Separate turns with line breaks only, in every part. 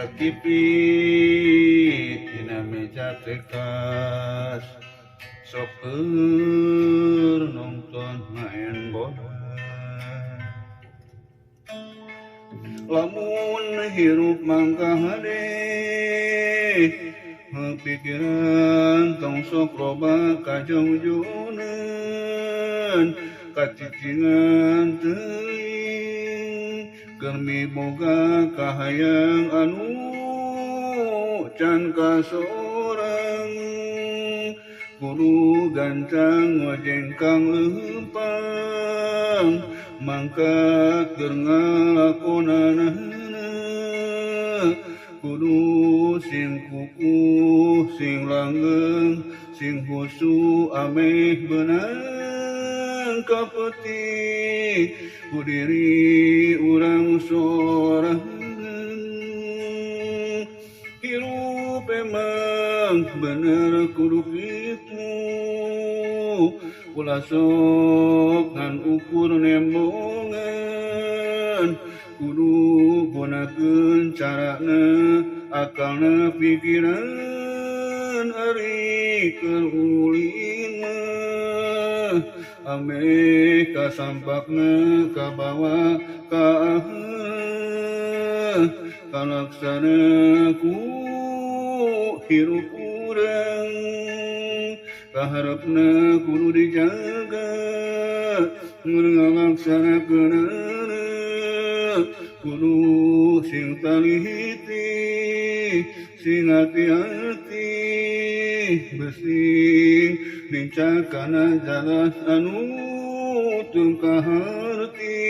Aya TV dina meja tekas sok keur nonton main bola. Lamun hirup mangka hade pikiran tong sok loba kajongjonan kacicingan teuing keur miboga kahayang anu can kasorang kudu gancang wajengkang leumpang mangkat keur ngalakonanana kudu sing kukuh sing langgeng sing husu ameh beunang kapetik ku diri urang sorangan. Hirup emang bener kudu kitu ulah sok ngan ukur nembongan kudu gunakeun carana akalna pikiran ari keur ulin mah ameh kasampakna kabawa ka kalaksana ku hirup urang kaharepna kudu dijaga ngalaksanakeunana kudu sing talihiti sing hati-hati besi lincah kana jalan anu teu kaharti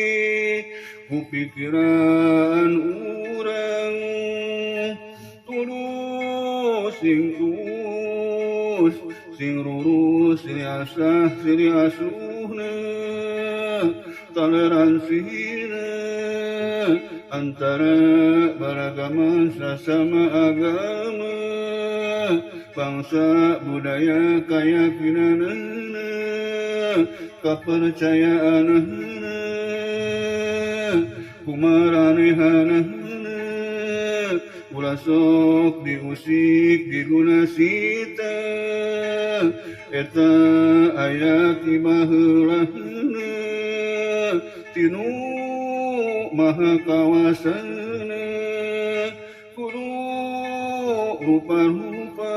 ku pikiran urang tulus sing tulus sing rurus silih asah silih asuhna toleransina antara beragama sasama agama bangsa budaya keyakinanana kepercayaanana kumaranehanana ulah sok diusik diguna sita eta aya ti baheulana tinu maha kawasana kudu rupa-rupa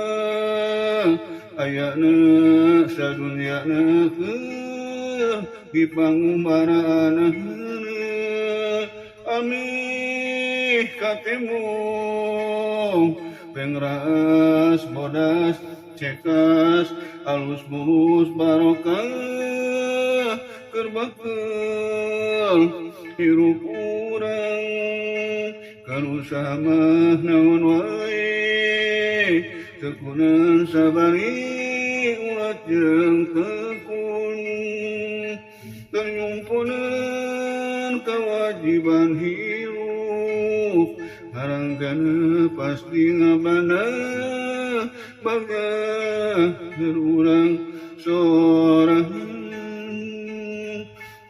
ayana sadunyana keur dipangumbaraanana amih katemu pengraas bodas cekas alus mulus barokah keur bakel hirup urang karusaha mah naon wae tekunan sabari ulat jeung tekun ternyumpunan kewajiban hirup haranggana pasti ngabana bagja keur urang sorangan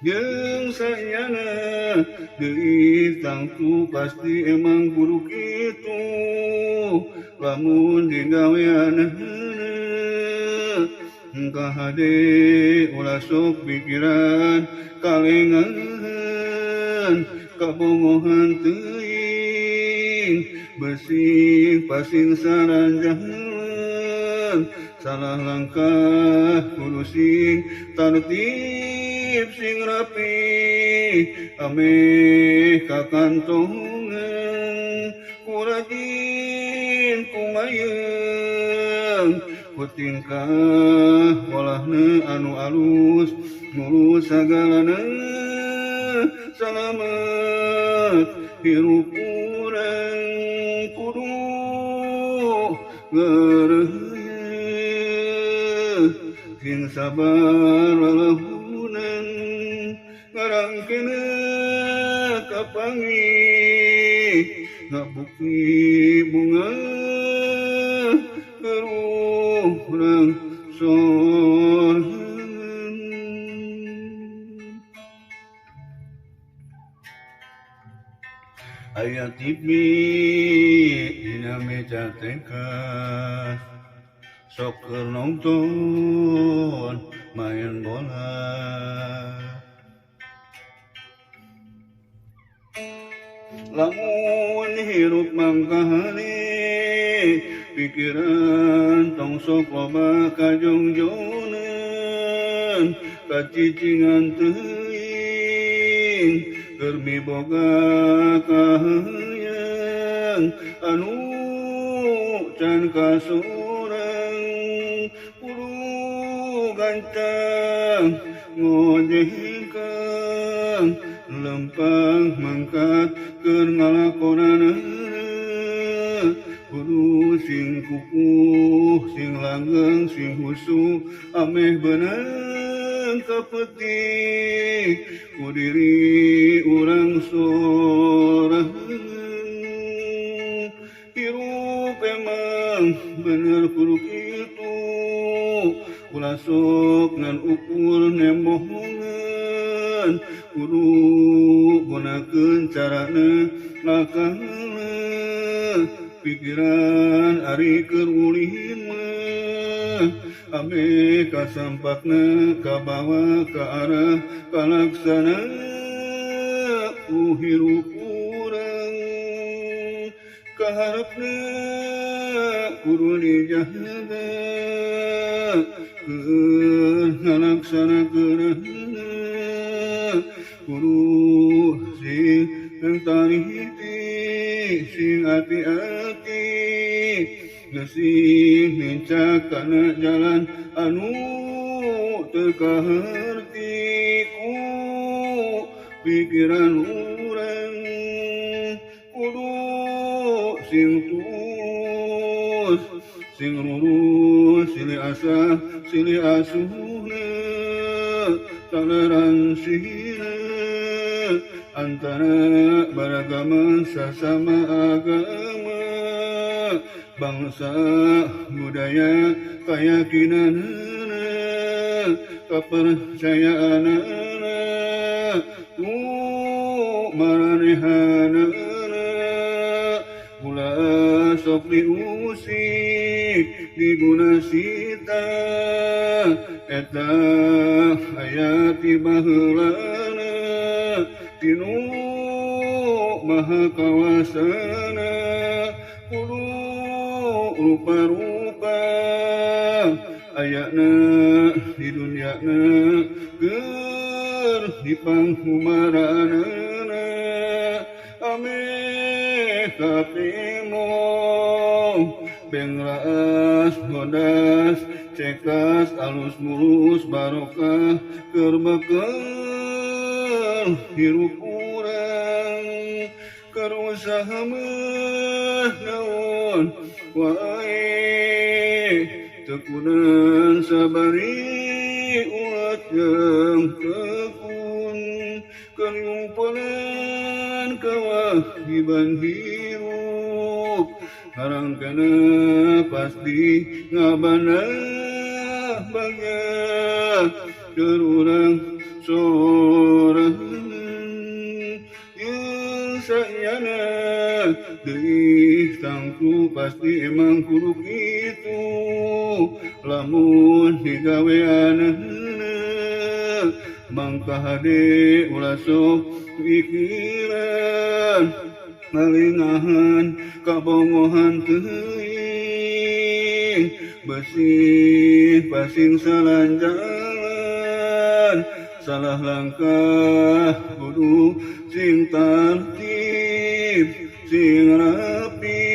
jeung sayana deui tangtu pasti emang kudu kitu lamun digaweanana kahade ulah sok pikiran kalengahan kabongohan teuing besing pasing saranjahan salah langkah kudu sing tartib sing rapi ameh kakantongan ku rajin ku mayeng ku tingkah polahna anu alus mulus sagalana salamet hirup urang kudu ngareuyeung sing sabar lalahunan ngarangkeuna kapangi ngabukti bunga keur urang sorangan. Aya TV dina meja tekas sok keur nonton main bola. Lamun hirup mangkahane pikiran tong sok loba kajongjonan kacicingan teuing keur miboga kahayang anu can kasorang kudu gancang ngojehkeun lempang mangkat keur ngalakonanana kudu sing kukuh sing langgeng sing husu ameh beunang kapetik ku diri urang sorangan. Hirup emang bener kudu kitu ulah sok ngan ukur nembohongan kudu gunakeun carana ngakalna pikiran ari keur ulin mah ame kasampakna kabawa ka arah kalaksana ku hirup urang kaharepna kudu dijaga keur ngalaksanakeunana kudu sing tariti sing ati-ati sing nincak kana jalan anu teu kaharti ku pikiran urang kudu sing tulus sing lurus silih asah silih asuhna toleransina antara beragama sasama agama bangsa budaya keyakinanana kepercayaanana ku maranehanana ulah sok diusik diguna sita eta aya ti baheulana tinu maha kawasana kudu rupa-rupa ayana di dunyana keur dipanghumaranana ameh katemo bengraas bodas cekas alus mulus barokah keur bekel hirup urang keur usaha mah naon wae tekunan sabari ulat jeung tekun keur nyumpenan kewajiban hirup harangkana pasti ngabana bangga keur urang sorangan jeung sayana deui tangtu pasti emang kudu kitu lamun digaweanana mangka hade ulah sok pikiran ngalingahan kabongohan teuing besi pasing salanjalan salah langkah kudu sing tertib sing rapi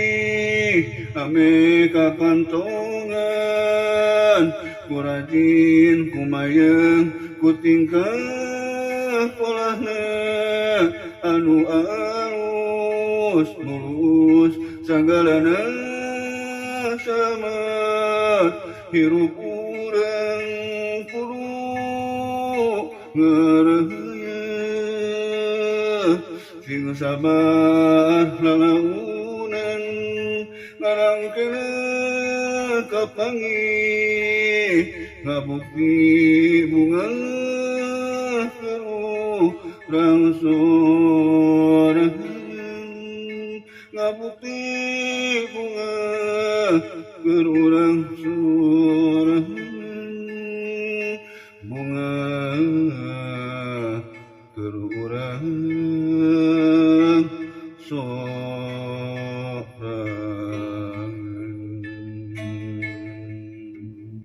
ame kakantongan ku rajin kumayeng ku tingkah polahna anu alus mulus sagalana salamat hirup urang kudu ngareuyeung sing sabar lalaunan ngarangkeun kapanggih ngabukti bunga keur urang sorangan. Ngabukti bunga.